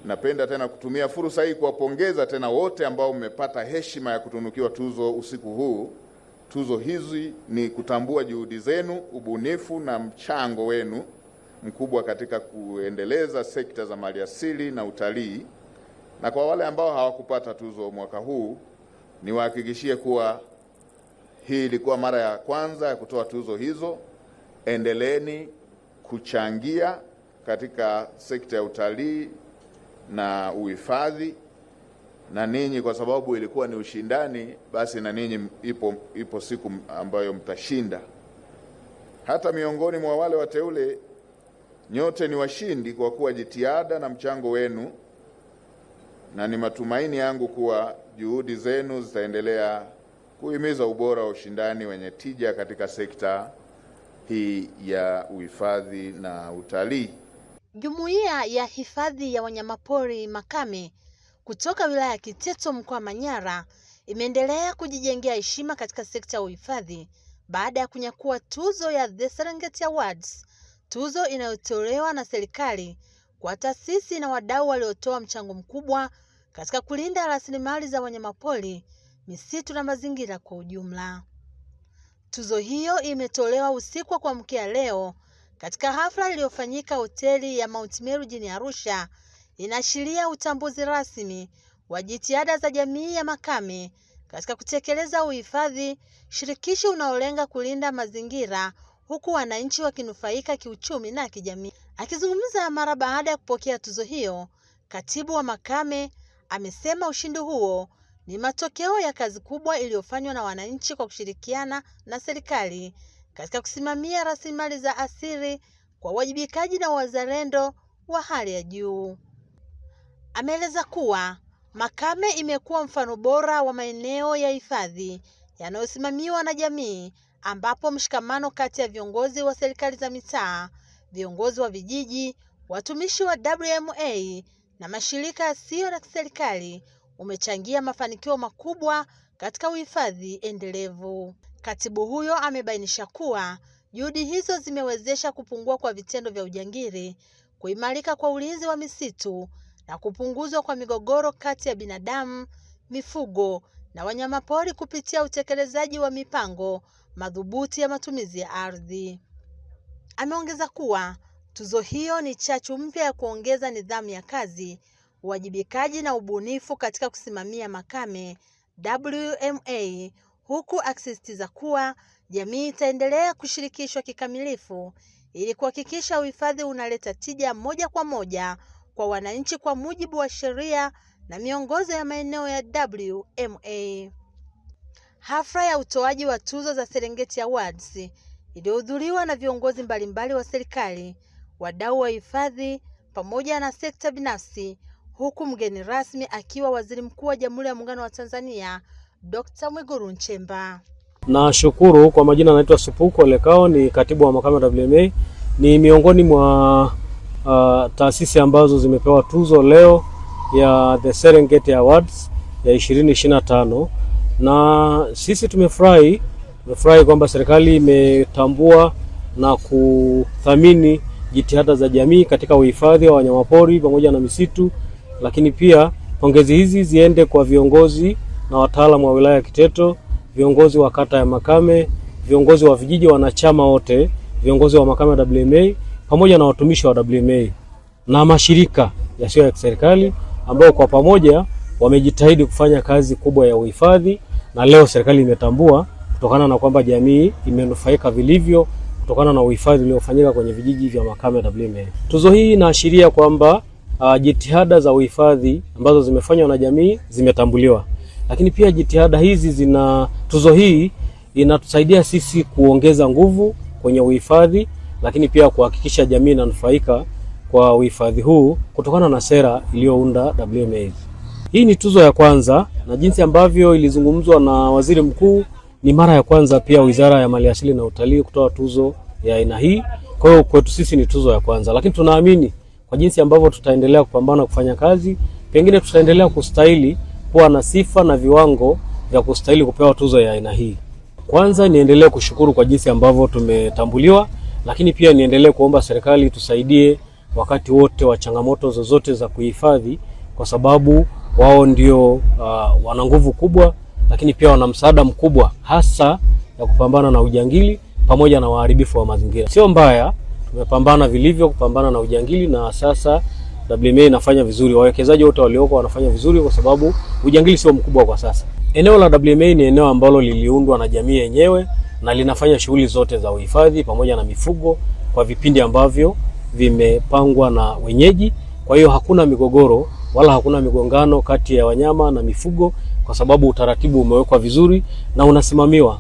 Napenda tena kutumia fursa hii kuwapongeza tena wote ambao mmepata heshima ya kutunukiwa tuzo usiku huu. Tuzo hizi ni kutambua juhudi zenu, ubunifu na mchango wenu mkubwa katika kuendeleza sekta za maliasili na utalii. Na kwa wale ambao hawakupata tuzo mwaka huu, niwahakikishie kuwa hii ilikuwa mara ya kwanza ya kutoa tuzo hizo. Endeleeni kuchangia katika sekta ya utalii na uhifadhi, na ninyi kwa sababu ilikuwa ni ushindani, basi na ninyi ipo siku ambayo mtashinda. Hata miongoni mwa wale wateule, nyote ni washindi kwa kuwa jitihada na mchango wenu, na ni matumaini yangu kuwa juhudi zenu zitaendelea kuhimiza ubora wa ushindani wenye tija katika sekta hii ya uhifadhi na utalii. Jumuiya ya Hifadhi ya Wanyamapori Makame kutoka wilaya ya Kiteto mkoa wa Manyara imeendelea kujijengea heshima katika sekta ya uhifadhi baada ya kunyakua tuzo ya The Serengeti Awards, tuzo inayotolewa na serikali kwa taasisi na wadau waliotoa mchango mkubwa katika kulinda rasilimali za wanyamapori, misitu na mazingira kwa ujumla. Tuzo hiyo imetolewa usiku wa kuamkia leo katika hafla iliyofanyika hoteli ya Mount Meru jijini Arusha. Inaashiria utambuzi rasmi wa jitihada za jamii ya Makame katika kutekeleza uhifadhi shirikishi unaolenga kulinda mazingira huku wananchi wakinufaika kiuchumi na kijamii. Akizungumza mara baada ya kupokea tuzo hiyo, katibu wa Makame amesema ushindi huo ni matokeo ya kazi kubwa iliyofanywa na wananchi kwa kushirikiana na serikali katika kusimamia rasilimali za asili kwa uwajibikaji na uzalendo wa hali ya juu. Ameeleza kuwa Makame imekuwa mfano bora wa maeneo ya hifadhi yanayosimamiwa na jamii, ambapo mshikamano kati ya viongozi wa serikali za mitaa, viongozi wa vijiji, watumishi wa WMA na mashirika yasiyo ya kiserikali umechangia mafanikio makubwa katika uhifadhi endelevu. Katibu huyo amebainisha kuwa juhudi hizo zimewezesha kupungua kwa vitendo vya ujangili, kuimarika kwa ulinzi wa misitu na kupunguzwa kwa migogoro kati ya binadamu, mifugo na wanyamapori kupitia utekelezaji wa mipango madhubuti ya matumizi ya ardhi. Ameongeza kuwa tuzo hiyo ni chachu mpya ya kuongeza nidhamu ya kazi, uwajibikaji na ubunifu katika kusimamia Makame WMA, huku akisisitiza kuwa jamii itaendelea kushirikishwa kikamilifu ili kuhakikisha uhifadhi unaleta tija moja kwa moja kwa wananchi kwa mujibu wa sheria na miongozo ya maeneo ya WMA. Hafla ya utoaji wa tuzo za Serengeti Awards iliyohudhuriwa na viongozi mbalimbali wa serikali, wadau wa hifadhi pamoja na sekta binafsi, huku mgeni rasmi akiwa Waziri Mkuu wa Jamhuri ya Muungano wa Tanzania, Dr. Mwigulu Nchemba. Nashukuru. Kwa majina naitwa Supuko Lekao, ni katibu wa Makame WMA, ni miongoni mwa taasisi ambazo zimepewa tuzo leo ya The Serengeti Awards ya 2025, na sisi tumefurahi kwamba serikali imetambua na kuthamini jitihada za jamii katika uhifadhi wa wanyamapori pamoja na misitu, lakini pia pongezi hizi ziende kwa viongozi na wataalamu wa wilaya ya Kiteto, viongozi wa kata ya Makame, viongozi wa vijiji, wanachama wote, viongozi wa Makame WMA pamoja na watumishi wa WMA na mashirika yasiyo ya kiserikali ambao kwa pamoja wamejitahidi kufanya kazi kubwa ya uhifadhi, na leo serikali imetambua kutokana na kwamba jamii imenufaika vilivyo kutokana na uhifadhi uliofanyika kwenye vijiji vya Makame WMA. Tuzo hii inaashiria kwamba jitihada za uhifadhi ambazo zimefanywa na jamii zimetambuliwa, lakini pia jitihada hizi zina, tuzo hii inatusaidia sisi kuongeza nguvu kwenye uhifadhi, lakini pia kuhakikisha jamii inanufaika kwa uhifadhi huu kutokana na sera iliyounda WMAs. Hii ni tuzo ya kwanza, na jinsi ambavyo ilizungumzwa na Waziri Mkuu, ni mara ya kwanza pia Wizara ya Maliasili na Utalii kutoa tuzo ya aina hii. Kwa hiyo kwetu sisi ni tuzo ya kwanza, lakini tunaamini kwa jinsi ambavyo tutaendelea kupambana kufanya kazi, pengine tutaendelea kustahili kuwa na sifa na viwango vya kustahili kupewa tuzo ya aina hii. Kwanza niendelee kushukuru kwa jinsi ambavyo tumetambuliwa, lakini pia niendelee kuomba serikali tusaidie wakati wote wa changamoto zozote za kuhifadhi, kwa sababu wao ndio wana nguvu kubwa, lakini pia wana msaada mkubwa hasa ya kupambana na ujangili pamoja na waharibifu wa mazingira. Sio mbaya, tumepambana vilivyo kupambana na ujangili na sasa WMA inafanya vizuri, wawekezaji wote walioko wanafanya vizuri kwa sababu ujangili sio mkubwa kwa sasa. Eneo la WMA ni eneo ambalo liliundwa na jamii yenyewe na linafanya shughuli zote za uhifadhi pamoja na mifugo kwa vipindi ambavyo vimepangwa na wenyeji. Kwa hiyo hakuna migogoro wala hakuna migongano kati ya wanyama na mifugo, kwa sababu utaratibu umewekwa vizuri na unasimamiwa.